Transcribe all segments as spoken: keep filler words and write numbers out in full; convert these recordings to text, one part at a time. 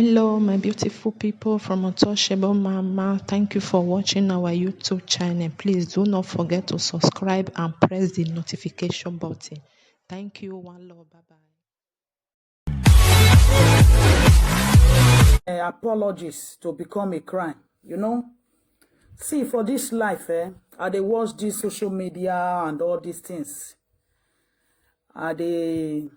Hello, my beautiful people from Untouchable Mama. Thank you for watching our YouTube channel. Please do not forget to subscribe and press the notification button. Thank you. One love. Bye bye. Uh, apologies to become a crime, you know. See, for this life, eh, I dey watch this social media and all these things. I dey,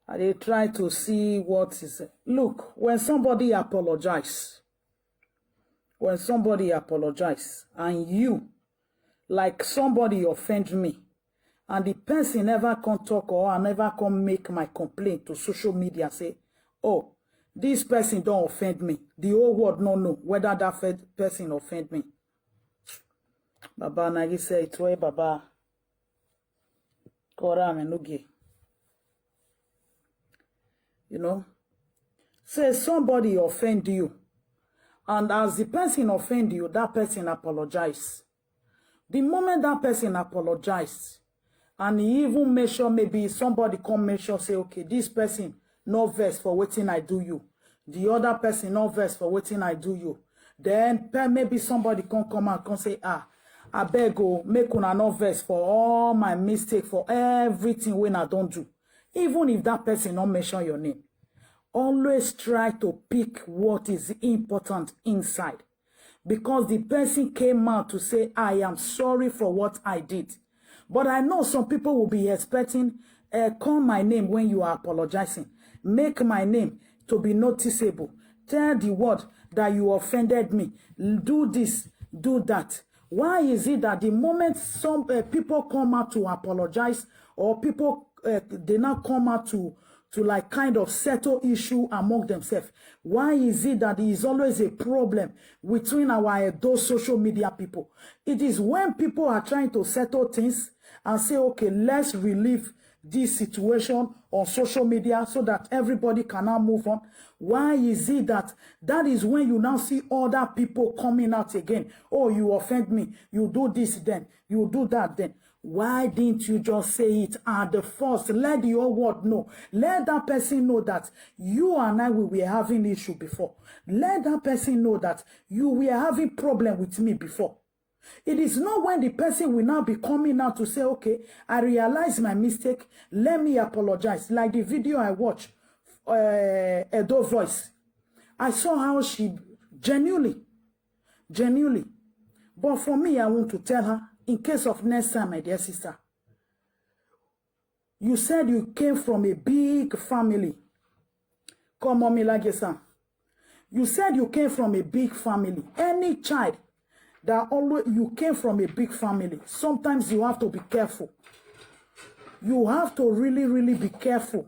I dey try to see what is. Look, when somebody apologize, when somebody apologize, and you, like, somebody offend me, and the person never come talk, or I never come make my complaint to social media, say, "Oh, this person don't offend me." The whole world no know whether that fed person offend me. Baba Nagi say it way, Baba. Kora Menugi. You know, say somebody offend you, and as the person offend you, that person apologize. The moment that person apologize, and he even make sure, maybe somebody come make sure, say, "Okay, this person no vex for wetin I do you." The other person no vex for wetin I do you. Then pe- maybe somebody come come out, come say, "Ah, I beg, oh, make una no vex for all my mistake, for everything when I don't do." Even if that person no mention your name, always try to pick what is important inside, because the person came out to say, "I am sorry for what I did." But I know some people will be expecting, uh, "Call my name when you are apologizing. Make my name to be noticeable. Tell the world that you offended me. Do this, do that." Why is it that the moment some, uh, people come out to apologize, or people, uh, they now come out to to, like, kind of settle issue among themselves, why is it that there is always a problem between our Edo social media people? It is when people are trying to settle things and say, "Okay, let's relieve this situation on social media so that everybody can now move on." Why is it that that is when you now see other people coming out again? "Oh, you offend me, you do this then, you do that then." Why didn't you just say it at the first? Let the whole world know. Let that person know that you and I, we were having issue before. Let that person know that you were having problem with me before. It is not when the person will now be coming out to say, "Okay, I realize my mistake. Let me apologize." Like the video I watched, uh, Edo Voice. I saw how she genuinely, genuinely. But for me, I want to tell her, in case of next time, my dear sister, you said you came from a big family. Come on, Milagesa. You said you came from a big family. Any child that always, you came from a big family, sometimes you have to be careful. You have to really, really be careful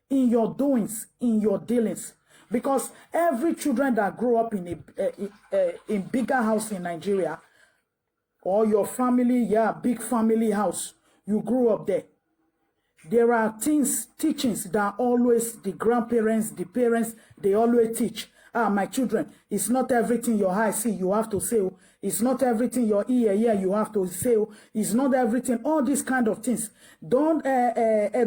in your doings, in your dealings. Because every children that grow up in a, uh, in, uh, in bigger house in Nigeria, or your family, yeah, big family house, you grew up there. There are things, teachings that always the grandparents, the parents, they always teach. "Ah, my children, it's not everything your eye see you have to say. Oh. It's not everything your ear hear you have to say. Oh. It's not everything." All these kind of things. Don't, uh, uh,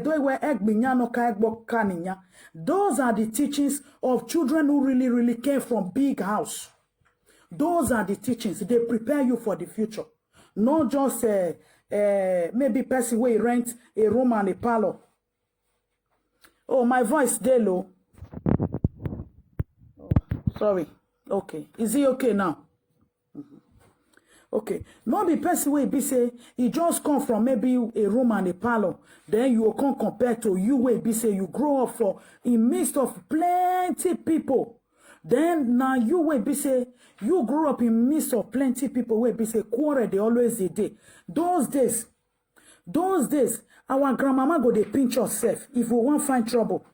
Those are the teachings of children who really, really came from big house. Those are the teachings. They prepare you for the future. Not just, uh, uh, maybe person wey rent a room and a parlor. Oh, my voice dey low. Oh, sorry. Okay. Is it okay now? Mhm. Okay. No be person wey be say he just come from maybe a room and a parlor. Then you go come compare to you wey be say you grow up for in midst of plenty people. Then now you wey be say you grow up in midst of plenty people wey be say quarrel dey always dey dey. Those days, those days, our grandmama go dey pinch us sef if we wan find trouble.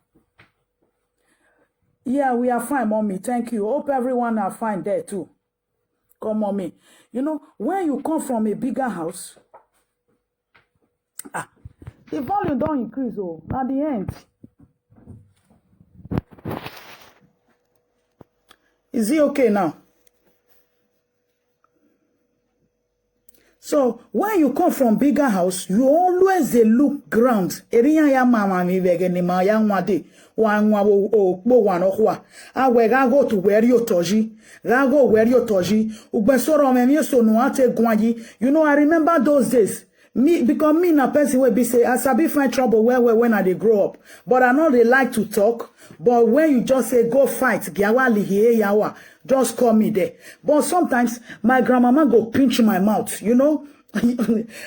Yeah, we are fine, mommy. Thank you. Hope everyone are fine there too. Come, mommy. You know, when you come from a bigger house, ah, the volume don't increase. Oh, at the end. Is it okay now? So So when you come from bigger house, you always dey look ground. Eriyan ya mama mi vege ni ma ya nwa de. Wa nwa wo okpo wa no kwa. A we ga go to where you toji. Ga go where you toji. Ugbe soro me mi so no ate gwanji. You know, I remember those days. Me, because me na person wey be say I sabi find trouble well well when I dey grow up. But I no dey like to talk. But when you just say go fight, giawa lihiye yawa, just call me there. But sometimes my grandmama go pinch my mouth, you know.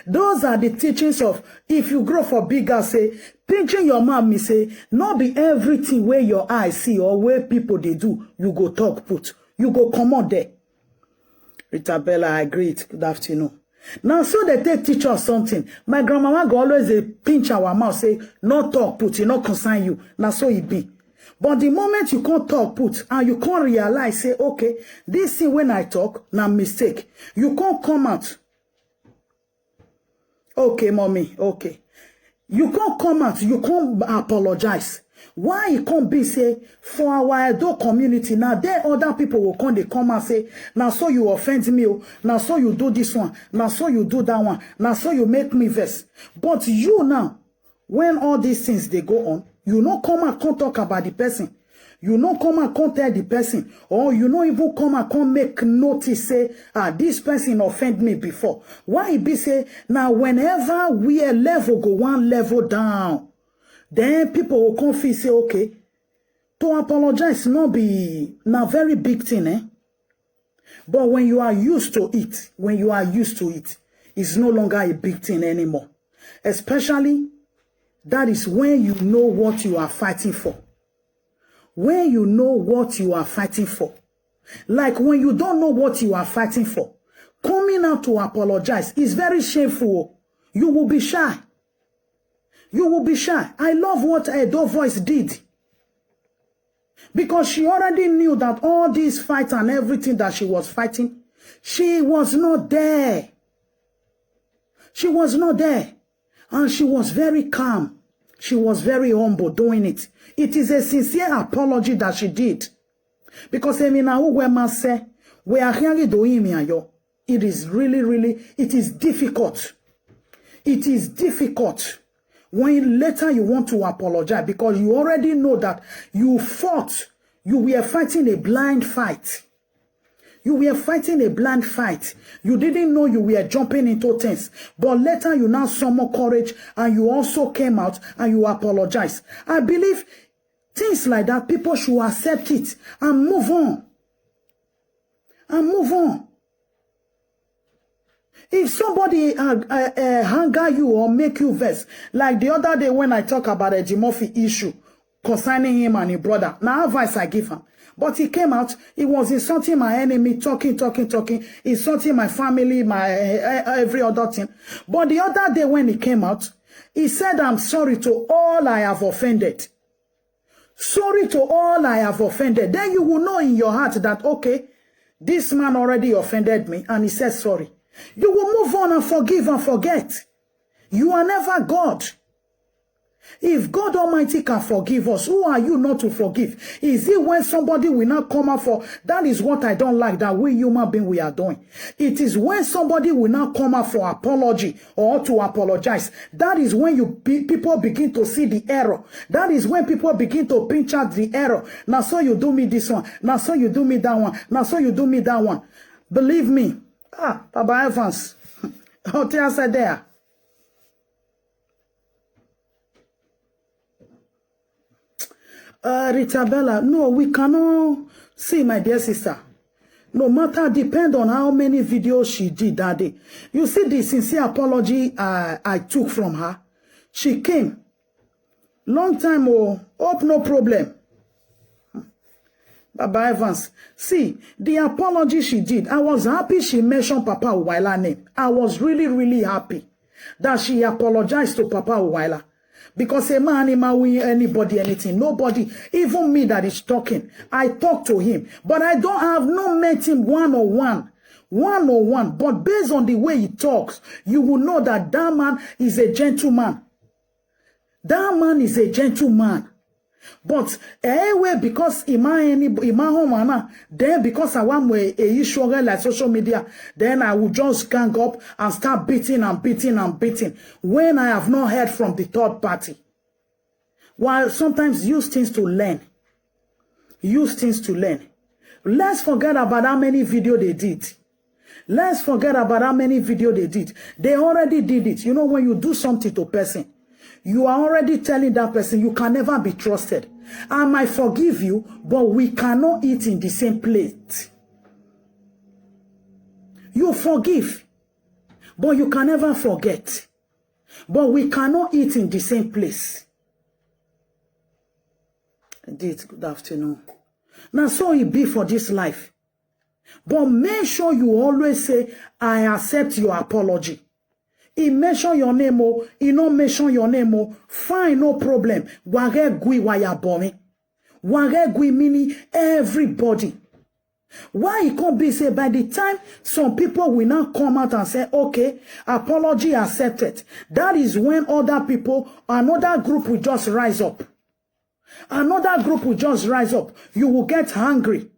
Those are the teachings of, if you grow for big house, say pinching your mouth me say no be everything wey your eye see or wey people dey do, you go talk put. You go comot there. Rita Bella, I greet. Good afternoon. Now, so they take teach us something. My grandmama go always dey pinch our mouth, say, no talk put, e no concern you. Now, so e be. But the moment you can't talk put and you can't realize, say, okay, this thing when I talk, na mistake. You can't come out. Okay, mommy, okay. You can't come out, you can't apologize. Why e come be say for our Edo community now, there other people will come, they come and say, now so you offend me, oh, now so you do this one, now so you do that one, now so you make me vex. But you now, when all these things they go on, you no come and come talk about the person. You no come and come tell the person, or you no even come and come make notice say, ah, this person offend me before. Why e be say now whenever we a level go one level down, then people will come feel say, okay, to apologize no be na very big thing, eh? But when you are used to it, when you are used to it, it's no longer a big thing anymore. Especially that is when you know what you are fighting for. When you know what you are fighting for, like when you don't know what you are fighting for, coming out to apologize is very shameful. You will be shy. You will be shy. I love what Edo Voice did. Because she already knew that all this fight and everything that she was fighting, she was not there. She was not there. And she was very calm. She was very humble doing it. It is a sincere apology that she did. Because Emina Uwema said, we are hearing Dohimi Ayo. It is really, really, it is difficult. It is difficult when later you want to apologize because you already know that you fought, you were fighting a blind fight. You were fighting a blind fight. You didn't know you were jumping into things. But later you now summon courage and you also came out and you apologize. I believe things like that, people should accept it and move on. And move on. If somebody uh, uh, uh, anger you or make you vex, like the other day when I talk about Eddie Murphy issue concerning him and his brother, now advice I give him. But he came out, he was insulting my enemy, talking, talking, talking, insulting my family, my uh, uh, every other thing. But the other day when he came out, he said, I'm sorry to all I have offended. Sorry to all I have offended. Then you will know in your heart that, okay, this man already offended me and he said sorry. You will move on and forgive and forget. You are never God. If God Almighty can forgive us, who are you not to forgive? Is it when somebody will not come out for, that is what I don't like that we human being we are doing. It is when somebody will not come out for apology or to apologize. That is when you be, people begin to see the error. That is when people begin to pinch out the error. Now so you do me this one. Now so you do me that one. Now so you do me that one. Believe me. Ah, Baba Evans. What I said there. Uh, Rita Bella, no, we cannot see my dear sister. No matter, depend on how many videos she did that day. You see the sincere apology I, I took from her. She came. Long time, oh, hope no problem. Baba Evans, see, the apology she did, I was happy she mentioned Papa Uwaila name. I was really, really happy that she apologized to Papa Uwaila. Because a man, him, win anybody, anything, nobody, even me that is talking, I talk to him. But I don't have no met him one on one, one on one. But based on the way he talks, you will know that that man is a gentleman. That man is a gentleman. But anyway, because ima any ima home na, then because I want a issue like social media, then I will just gang up and start beating and beating and beating when I have not heard from the third party. While sometimes use things to learn. Use things to learn. Let's forget about how many video they did. Let's forget about how many video they did. They already did it. You know, when you do something to person, you are already telling that person you can never be trusted. I might forgive you, but we cannot eat in the same plate. You forgive, but you can never forget. But we cannot eat in the same place. Indeed, good afternoon. Now, so it be for this life. But make sure you always say, "I accept your apology." He mention your name, oh, he no mention your name, oh. Fine, no problem. Wage gui waya bomi. Wage gui meaning everybody. Why it can't be say by the time some people will now come out and say, "Okay, apology accepted," that is when other people, another group will just rise up. Another group will just rise up. You will get angry.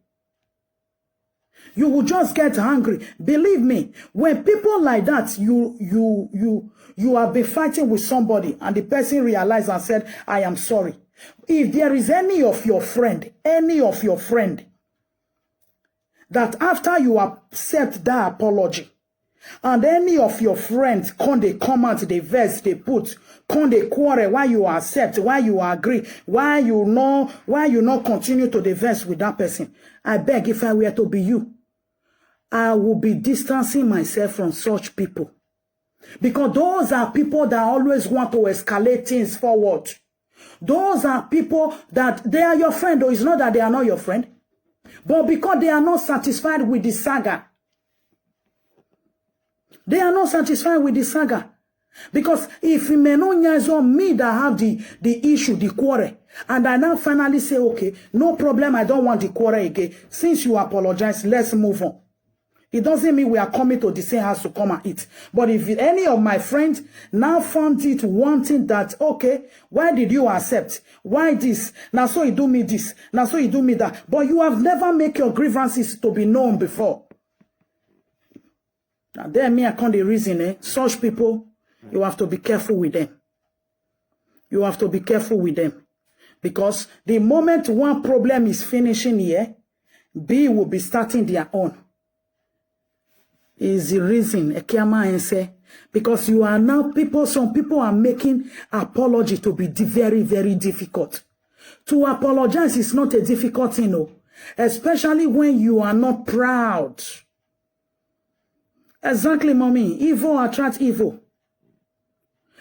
You will just get angry. Believe me, when people like that, you you you you have been fighting with somebody and the person realized and said, "I am sorry." If there is any of your friend, any of your friend, that after you accept that apology, and any of your friends come, they come out, they vex, they put, come, they quarrel, why you accept, why you agree, why you know, why you not continue to the vex with that person. I beg, if I were to be you, I will be distancing myself from such people. Because those are people that always want to escalate things forward. Those are people that they are your friend, though it's not that they are not your friend. But because they are not satisfied with the saga, they are not satisfied with the saga. Because if Imeno Nyazo, me that have the, the issue, the quarrel, and I now finally say, "Okay, no problem, I don't want the quarrel again. Since you apologize, let's move on." It doesn't mean we are coming to the same house to come and eat. But if any of my friends now found it wanting that, "Okay, why did you accept? Why this? Now so you do me this. Now so you do me that." But you have never make your grievances to be known before. Now then me, I can't the reason, eh? Such people, you have to be careful with them. You have to be careful with them. Because the moment one problem is finishing here, B will be starting their own. Is the reason Ekiama and say, because you are now people, some people are making apology to be di-, very, very difficult. To apologize is not a difficult thing, no. Especially when you are not proud. Exactly, mommy. Evil attract evil.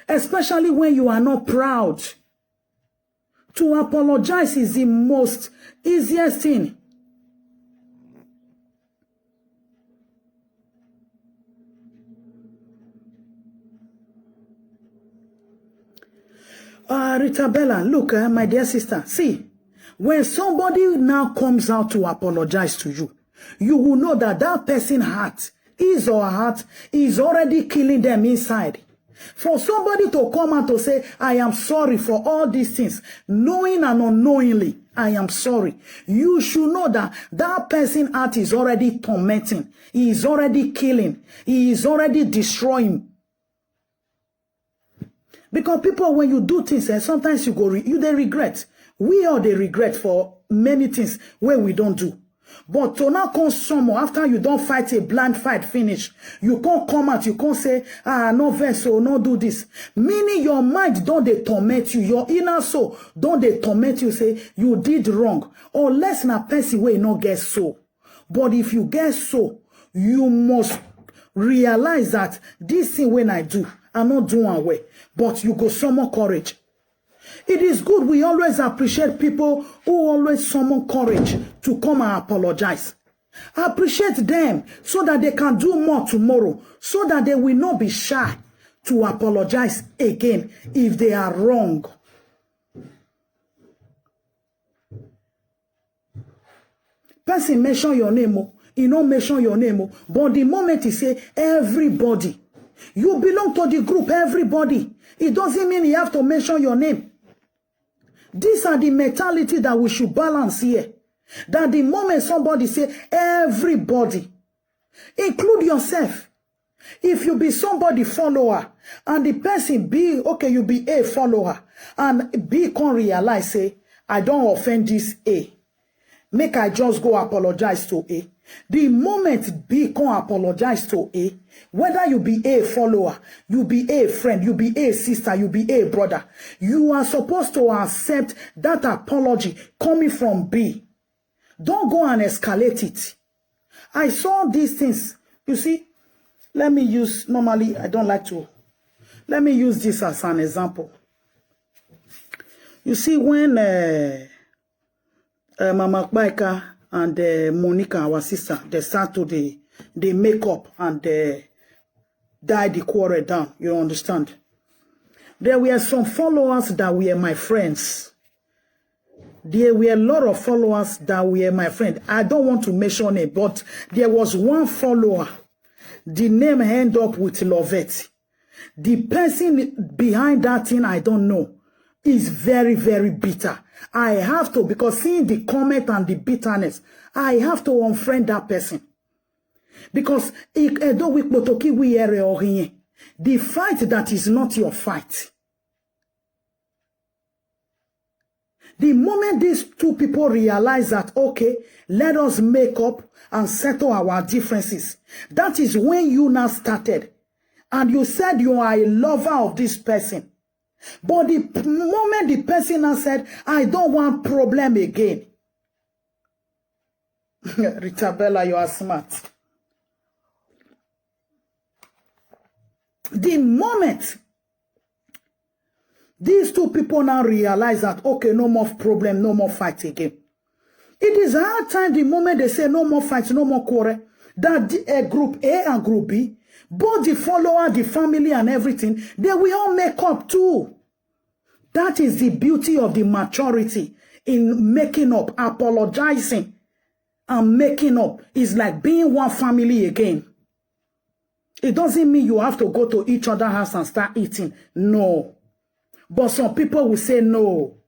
Especially when you are not proud. To apologize is the most easiest thing. Uh, Rita Bella, look, uh, my dear sister, see, when somebody now comes out to apologize to you, you will know that that person heart, his or her heart, is already killing them inside. For somebody to come out to say, "I am sorry for all these things, knowing and unknowingly, I am sorry." You should know that that person heart is already tormenting. He is already killing. He is already destroying. Because people, when you do things, eh, sometimes you go, re-, you they regret. We all they regret for many things where we don't do. But to now come someone after you don't fight a blind fight finish, you can't come out, you can't say, "Ah, no verse, so no do this." Meaning your mind don't they torment you, your inner soul don't they torment you, say you did wrong. Unless na person wey no get soul. But if you get soul, you must realize that this thing when I do, I not do am well. But you go summon courage. It is good. We always appreciate people who always summon courage to come and apologize. Appreciate them so that they can do more tomorrow, so that they will not be shy to apologize again if they are wrong. Person mention your name, oh, he no mention your name, oh. But the moment he say everybody, you belong to the group, everybody. It doesn't mean he have to mention your name. These are the mentality that we should balance here. That the moment somebody say, everybody, include yourself. If you be somebody follower and the person be, okay, you be A follower and B come realize say, I don offend this A. Make I just go apologize to A. The moment B come apologize to A, whether you be A follower, you be A friend, you be A sister, you be A brother, you are supposed to accept that apology coming from B. Don't go and escalate it. I saw these things. You see, let me use, normally, I don't like to. Let me use this as an example. You see, when, uh, uh, Mama Kpaika and, uh, Monica, our sister, they start to dey, dey make up and, uh, die the quarrel down. You understand? There were some followers that were my friends. There were a lot of followers that were my friend. I don't want to mention it, but there was one follower. The name end up with Lovett. The person behind that thing, I don't know. Is very, very bitter. I have to, because seeing the comment and the bitterness, I have to unfriend that person. Because ik-, edo wi kpotoki wi ere ohin. The fight that is not your fight. The moment these two people realize that, okay, let us make up and settle our differences, that is when you now started. And you said you are a lover of this person. But the p-, moment the person now said, I don't want problem again. Rita Bella, you are smart. The moment these two people now realize that, okay, no more problem, no more fight again. It is hard time the moment they say no more fight, no more quarrel, that the, uh, group A and group B, both the follower, the family and everything, they will all make up too. That is the beauty of the maturity in making up, apologizing and making up. It's like being one family again. It doesn't mean you have to go to each other house and start eating. No. But some people will say no.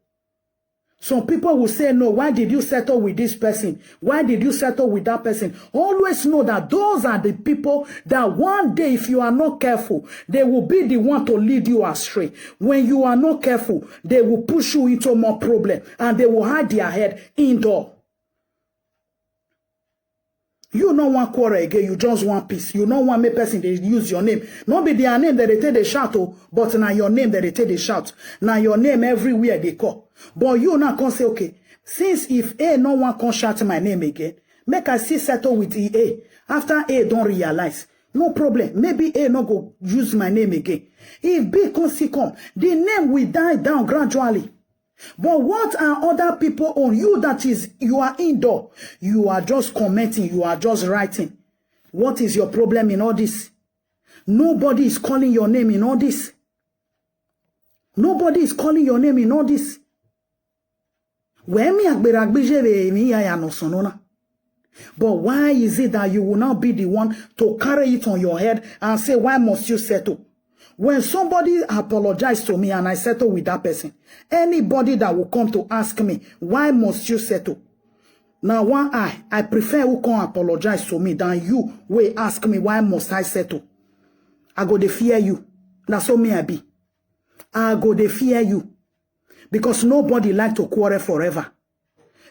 Some people will say, no, why did you settle with this person? Why did you settle with that person? Always know that those are the people that one day, if you are not careful, they will be the one to lead you astray. When you are not careful, they will push you into more problem and they will hide their head indoor. You no wan quarrel again, you just want peace. You no wan make person dey use your name. No be their name that they take dey shout o, but na your name that they take dey shout. Na your name everywhere they call. But you now come say, okay, since if A no wan come shout my name again, make I still settle with E A. After A don realize, no problem. Maybe A no go use my name again. If B come still come, the name will die down gradually. But what are other people on you that is, you are indoor? You are just commenting, you are just writing. What is your problem in all this? Nobody is calling your name in all this. Nobody is calling your name in all this. Where me agbera gbije be mi ya ya no sonona. But why is it that you will now be the one to carry it on your head and say, why must you settle? When somebody apologize to me and I settle with that person, anybody that will come to ask me, why must you settle? Now, one I, I prefer who come apologize to me than you will ask me, why must I settle? I go dey fear you. Na so me I be. I go dey fear you. Because nobody like to quarrel forever.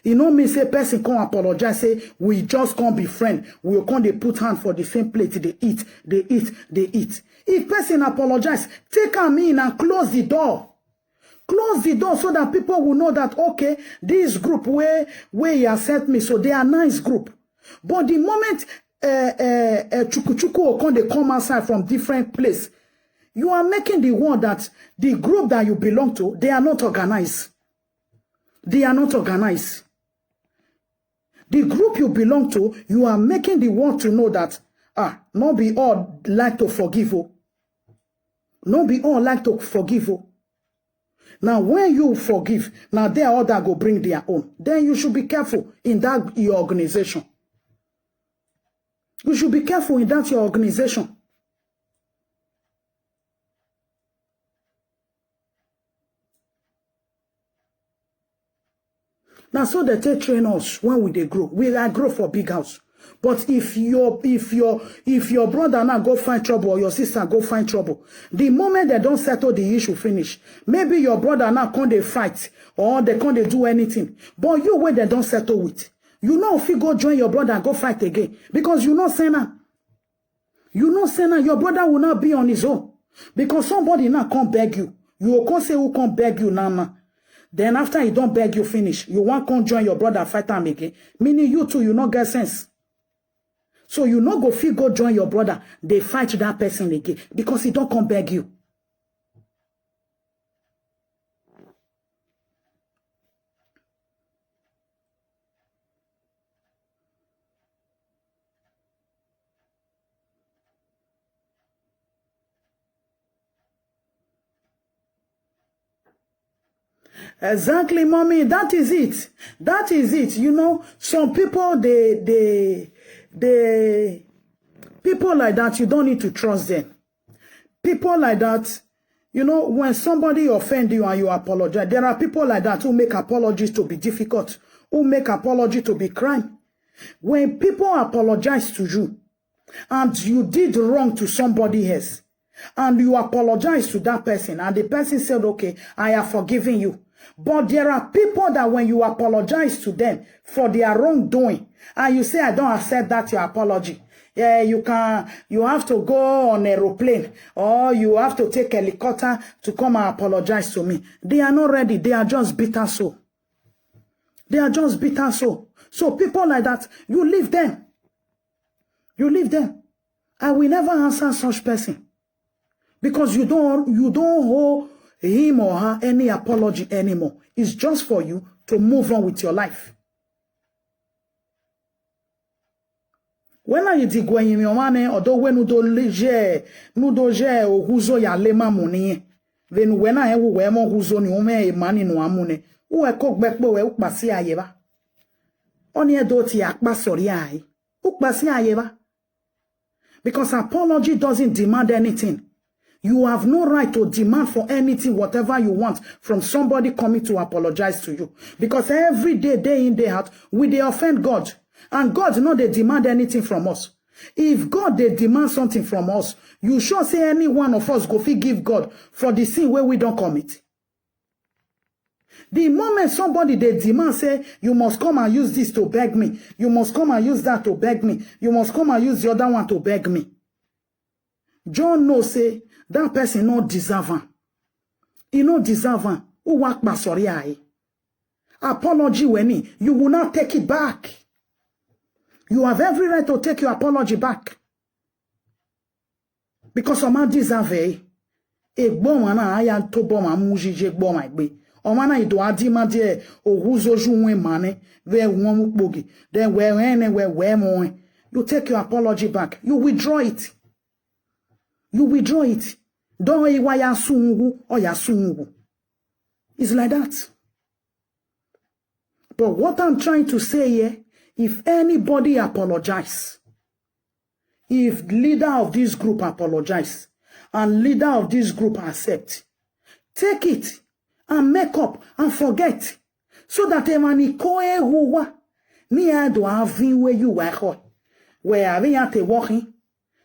You know me say person come apologize, say we just come be friend. We come dey put hand for the same plate, they eat, they eat, they eat. If person apologize, take am in and close the door. Close the door so that people will know that, okay, this group where, where he accept me, so they are nice group. But the moment, uh, uh, uh, chuku chuku will come, they come outside from different place, you are making the one that the group that you belong to, they are not organized. They are not organized. The group you belong to, you are making the world to know that, ah, not be all like to forgive. Oh. Not be all like to forgive. Oh. Now, when you forgive, now their other go bring their own. Then you should be careful in that your organization. You should be careful in that your organization. So they take train us when we dey grow. We are grow for big house. But if your if your if your brother now go find trouble or your sister go find trouble, the moment they don't settle the issue finish, maybe your brother now can't they fight or they can't they do anything. But you when they don't settle with, you know if you go join your brother and go fight again because you know say now. You know say now your brother will not be on his own because somebody now can't beg you. You will come say who can't beg you now now. Then after he don't beg you finish, you want come join your brother fight am again. Meaning you too, you not get sense. So you not go feel go join your brother. They fight that person again because he don't come beg you. Exactly, mommy. That is it. That is it. You know, some people they they they people like that, you don't need to trust them. People like that, you know, when somebody offend you and you apologize, there are people like that who make apologies to be difficult, who make apology to be crime. When people apologize to you and you did wrong to somebody else, and you apologize to that person, and the person said, "Okay, I have forgiven you." But there are people that when you apologize to them for their wrongdoing, and you say, "I don't accept that your apology," yeah, you can, you have to go on aeroplane or you have to take helicopter to come and apologize to me. They are not ready. They are just bitter soul. They are just bitter soul. So people like that, you leave them. You leave them. I will never answer such person because you don't you don't owe him or her any apology anymore. It's just for you to move on with your life. When are you going in your money or do when do je nudo je or who's ya lema money? Then when I who wemo who's on your me money no amune. Who I cook back boy who pasi ayeva? Oni edoti akpa sorry ai. Who pasi ayeva? Because apology doesn't demand anything. You have no right to demand for anything, whatever you want, from somebody coming to apologize to you. Because every day, day in, day out, we they offend God. And God not they demand anything from us. If God they demand something from us, you sure say any one of us go fit give God for the sin where we don't commit. The moment somebody they demand say, "You must come and use this to beg me, you must come and use that to beg me, you must come and use the other one to beg me," John know say that person not deserve am. He not deserve am. Who work by sorry I? Apology when he, you will not take it back. You have every right to take your apology back. Because ọma deserve e. Egboma na aya tobo ma mujije gboma gbe. Ọma na ido adi ma die oguzo ju nwe mane ve won mu pogi. Then we we ne we we mo. You take your apology back. You withdraw it. You withdraw it. Don't iwa ya sungu or ya sungu. It's like that. But what I'm trying to say here, if anybody apologize, if leader of this group apologize, and leader of this group accept, take it and make up and forget. So that emani ko ehuwa ni ado avin we you wa ho. We avin ate working.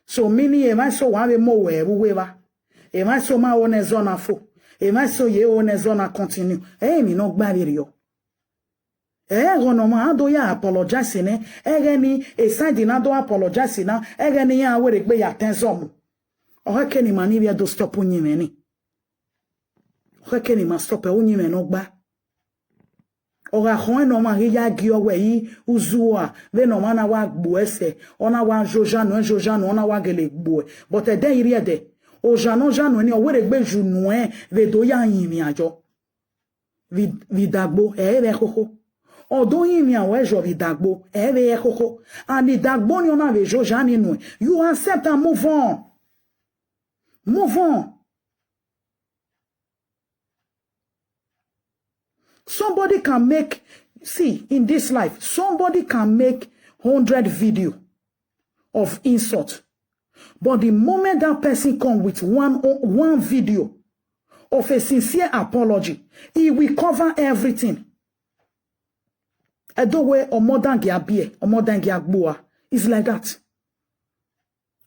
So mini e mai so wa be mo we ru we ba. E mai so ma o ne zona fo. E mai so ye o ne zona continue. E mi no gba be rio. E go no ma do ya apologize ne. E ge ni e side na do apologize na. E ge ni ya were gbe ya tenzomu. O he ke ni mani we do stop unyi me ni. O he ke ni ma stop e unyi me no gba. Ọgha khọn nọ ma ghi ya gi ọwẹ yi uzuo a, vbene ọmwa na wa gbuẹ sẹ, ọ na wa zhoja nuẹn, zhoja nuẹn, ọ na wa gele gbuẹ. But ẹdẹ i rhiẹdẹ, oja ne ọ ja nuẹn ni, ọ were gbe ju nuẹn vbe do ya rinmwian yọ. Vbe idagbo, ẹ i re vbe ẹkhokho. Ọ do rinmwian ruẹ yọ vbe idagbo, ẹ i re vbe ẹkhokho. And idagbo ni ọ na vbe zhoja ni nuẹn. You accept and move on. Move on. Somebody can make, see, in this life, somebody can make hundred video of insult. But the moment that person come with one, one video of a sincere apology, he will cover everything. Edo we omodangi abie, omodangi agbua. It's like that.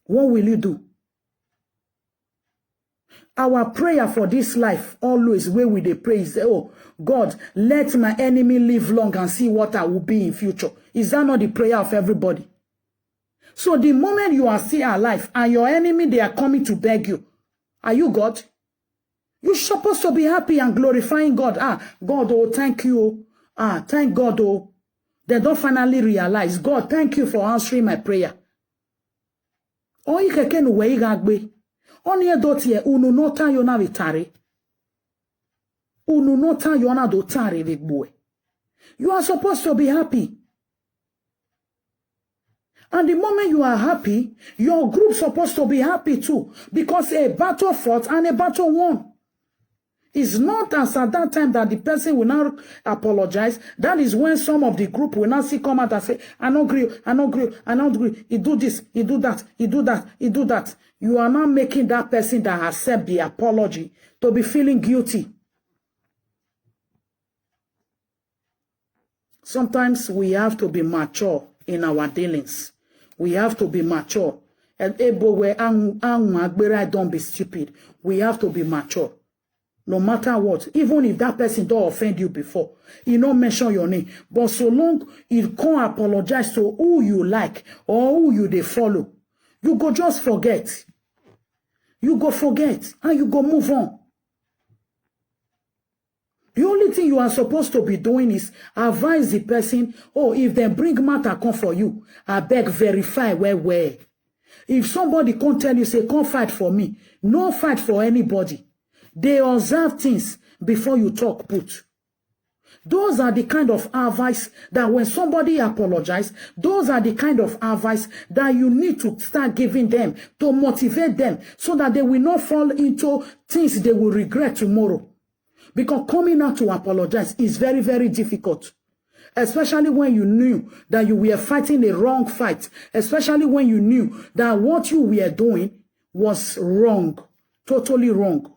What will you do? Our prayer for this life always, where we dey pray, is, "Oh God, let my enemy live long and see what I will be in future." Is that not the prayer of everybody? So the moment you are still alive and your enemy, they are coming to beg you, are you God? You're supposed to be happy and glorifying God. "Ah, God, oh, thank you. Ah, thank God, oh." They don't finally realize, "God, thank you for answering my prayer." Oyi keke nu we igagbe. Oni edo tie unu no tan yo na vitare. Unu no tan yo na do tare ve gboe. You are supposed to be happy. And the moment you are happy, your group supposed to be happy too, because a battle fought and a battle won. It's not as at that time that the person will now apologize. That is when some of the group will now see come out and say, "I no agree, I no agree, I no agree. He do this, he do that, he do that, he do that." You are now making that person that accept the apology to be feeling guilty. Sometimes we have to be mature in our dealings. We have to be mature. And ebo we ang ang agbera, don't be stupid. We have to be mature. No matter what, even if that person don't offend you before, he no mention your name. But so long he can't apologize to who you like or who you they follow, you go just forget. You go forget and you go move on. The only thing you are supposed to be doing is advise the person, "Oh, if they bring matter come for you, I beg, verify well well." If somebody can't tell you, say, "Come fight for me," no fight for anybody. They observe things before you talk put. Those are the kind of advice that when somebody apologize, those are the kind of advice that you need to start giving them to motivate them so that they will not fall into things they will regret tomorrow. Because coming out to apologize is very, very difficult, especially when you knew that you were fighting a wrong fight, especially when you knew that what you were doing was wrong, totally wrong.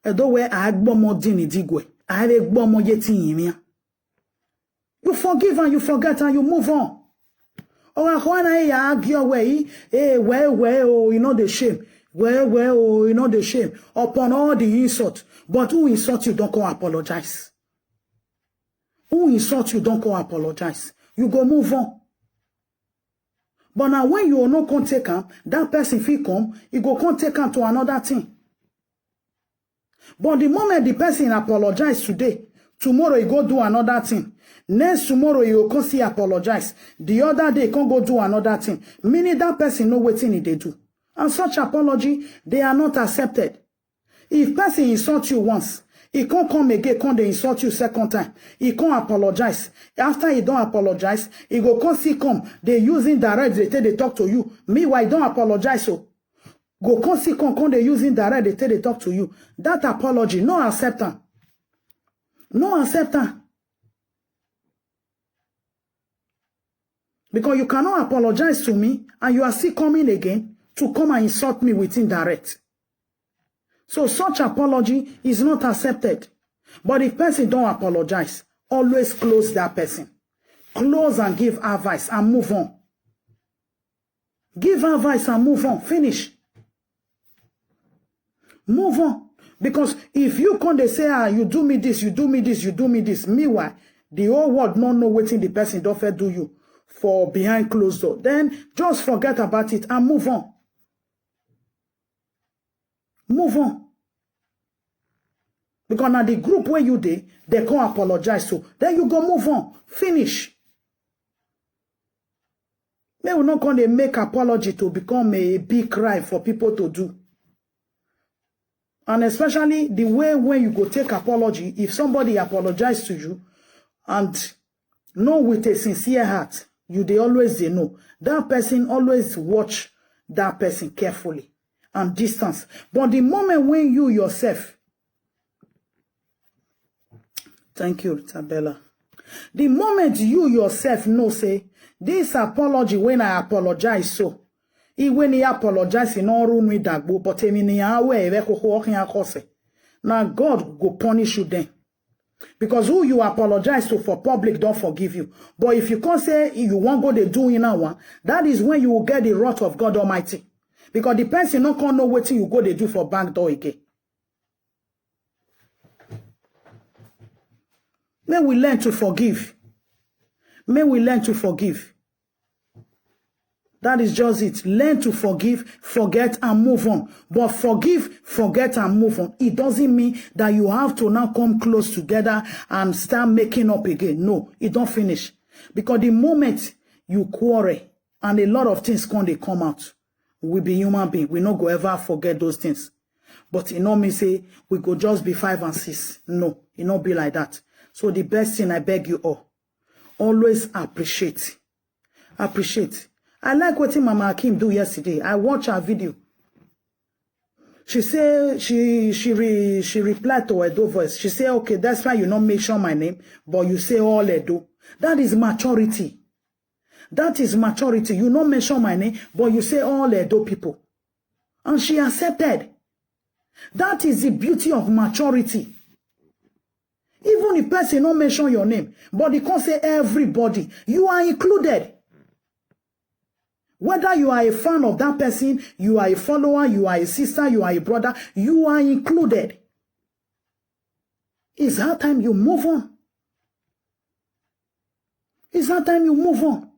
Edo we agbomo dini digwe, agbomo yeti yinia. You forgive and you forget and you move on. Or akwana ya argue we, eh, we we, oh, you know the shame. We we, oh, you know the shame. Upon all the insult, but who insult you don't come apologize. Who insult you don't come apologize. You go move on. But now when you no come take am, that person fit come, he go come take am to another thing. But the moment the person apologize today, tomorrow he go do another thing. Next tomorrow he go come see apologize. The other day he come go do another thing. Meaning that person know wetin he dey do. And such apology, they are not accepted. If person insult you once, he can't come again, come they insult you second time. He can't apologize. After he don't apologize, he go come see come. They using direct, they take they talk to you. Meanwhile, he don't apologize. So go come see come, come they using direct, they take they talk to you. That apology, no accept am. No accept am. Because you cannot apologize to me and you are still coming again to come and insult me with indirect. So such apology is not accepted. But if person don't apologize, always close that person. Close and give advice and move on. Give advice and move on. Finish. Move on. Because if you come, they say, "Ah, you do me this, you do me this, you do me this." Meanwhile, the whole world no know wetin the person don first do you for behind closed door. Then just forget about it and move on. Move on. Because now the group where you dey, they can't apologize to. Then you go move on. Finish. May we not come dey make apology to become a big cry for people to do. And especially the way when you go take apology, if somebody apologize to you and know with a sincere heart, you they always they know. That person, always watch that person carefully and distance. But the moment when you yourself, thank you, Tabella. The moment you yourself know, say, "This apology, when I apologize, so he when he apologize in all room with that, but I mean, I wear a coho in a cose." Now God go punish you then. Because who you apologize to for public don't forgive you. But if you can't say you won't go dey do in one, that is when you will get the wrath of God Almighty. Because the person no come know wetin you go dey do for back door again. May we learn to forgive. May we learn to forgive. That is just it. Learn to forgive, forget, and move on. But forgive, forget, and move on. It doesn't mean that you have to now come close together and start making up again. No, it don't finish. Because the moment you quarrel, and a lot of things come, they come out. We be human being. We no go ever forget those things. But e no mean say we go just be five and six. No, e no be like that. So the best thing I beg you all, always appreciate. Appreciate. I like wetin Mama Akim do yesterday. I watch her video. She say she she re, she replied to Edo Voice. She say, "Okay, that's why you not mention my name, but you say all Edo." That is maturity. That is maturity. You not mention my name, but you say all Edo people. And she accepted. That is the beauty of maturity. Even if person not mention your name, but they can't say everybody, you are included. Whether you are a fan of that person, you are a follower, you are a sister, you are a brother, you are included. It's high time you move on. It's high time you move on.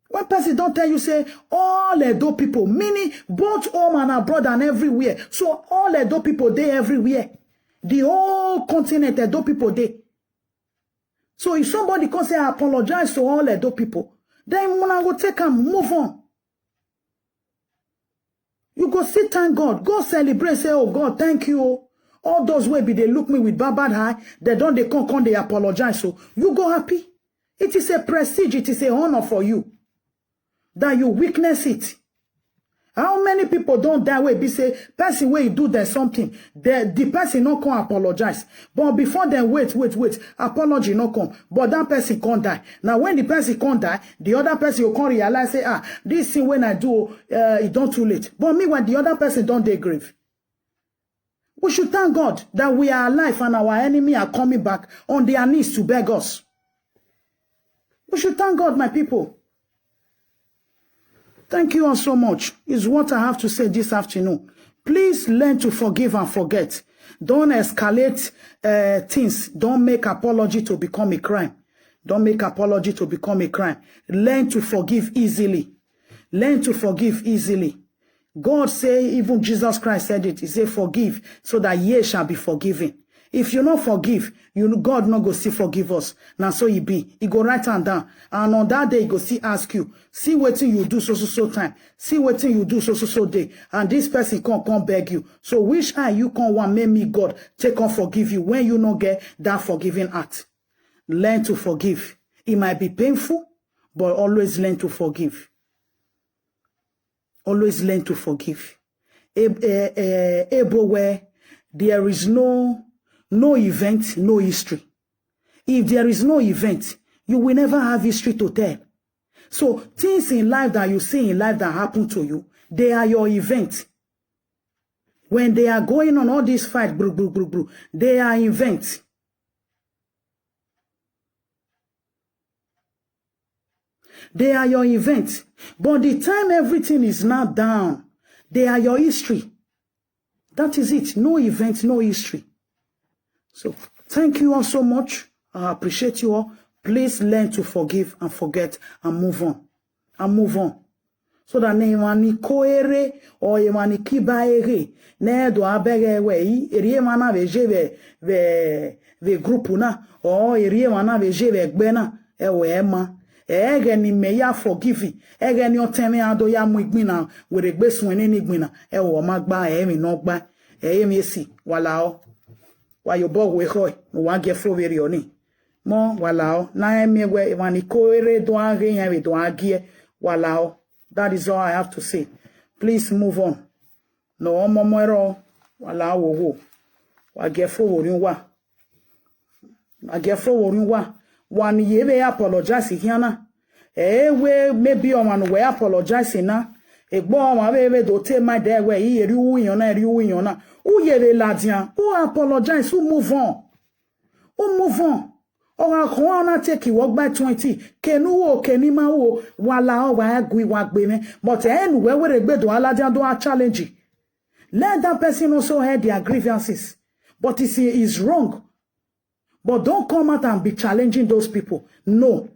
When person don't tell you, say, all Edo people, meaning both home and abroad and everywhere. So all Edo people dey everywhere. The whole continent, Edo people dey. So if somebody come say, "I apologize to all Edo people," then una go take am, move on. You go sit, thank God, go celebrate, say, "Oh God, thank you." Oh. All those wey be dey look me with bad bad eye, they don't, they come, come, they apologize. So you go happy. It is a prestige, it is a honor for you that you witness it. How many people don't die wey be say person wey do them something, the, the person not come apologize? But before them wait, wait, wait, apology not come. But that person can't die. Now when the person can't die, the other person will come realize, say, "Ah, this thing when I do, uh, it don't too late." But meanwhile, the other person don't dey grave. We should thank God that we are alive and our enemy are coming back on their knees to beg us. We should thank God, my people. Thank you all so much. Is what I have to say this afternoon. Please learn to forgive and forget. Don't escalate, uh, things. Don't make apology to become a crime. Don't make apology to become a crime. Learn to forgive easily. Learn to forgive easily. God say, even Jesus Christ said it. He said, "Forgive so that ye shall be forgiven." If you not forgive, you know, God not go still forgive us. Now so he be. He go write am down. And on that day, he go still ask you, "See wetin you do so, so, so time. See wetin you do so, so, so day." And this person come, come beg you. So which eye you come want make me God take on forgive you when you not get that forgiving heart? Learn to forgive. It might be painful, but always learn to forgive. Always learn to forgive. A, a, a, able where there is no, no event, no history. If there is no event, you will never have history to tell. So things in life that you see in life that happen to you, they are your event. When they are going on all these fight, bru, bru, bru, bru, they are events. They are your events. But the time everything is now down, they are your history. That is it. No event, no history. So thank you all so much. I appreciate you all. Please learn to forgive and forget and move on. And move on. So that ne mani koere or mani kiba ere. Ne do abere we i, eri mana veje ve, ve, ve grupu na. Or eri mana veje ve gbe na. Ewe ema. Ege ni me ya forgive. Ege ni oteme ado ya mu igbina. Were gbe suene ni igbina. Ewo ma gba, emi no gba. Emi esi. Wala o. Wa yo bo we ho. No wa ge fo veri oni. Mo, wala o. Na emi we, mani koere do age, ya we do age. Wala o. That is all I have to say. Please move on. No, mo mo ero. Wala wo wo. Wa ge fo wo ni wa. Wa ge fo wo ni wa. Wa ni ye we apologize here na. Eh, we maybe o man we apologize na. Egbo ma we we do te ma de we i eri u yan na eri u yan na. U ye le ladian. U apologize. U move on. U move on. Or I wanna take you work by twenty. Kenu o keni ma o wala o wa gui wa gbe me. But eh, nu we we regbe do aladian do a challenge. Let that person also hear their grievances. But it's, it's wrong. But don't come out and be challenging those people. No.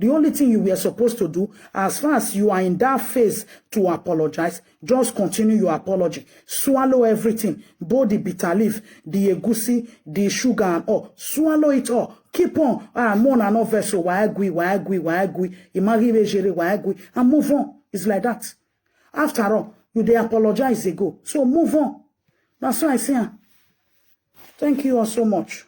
The only thing you were supposed to do, as far as you are in that phase to apologize, just continue your apology. Swallow everything, both the bitter leaf, the egusi, the sugar and all. Swallow it all. Keep on. Ah, mourn and not vessel. Why agree? Why agree? Why agree? Imagine jere. Why agree? And move on. It's like that. After all, you dey apologize ago. So move on. That's why I say, ah, thank you all so much.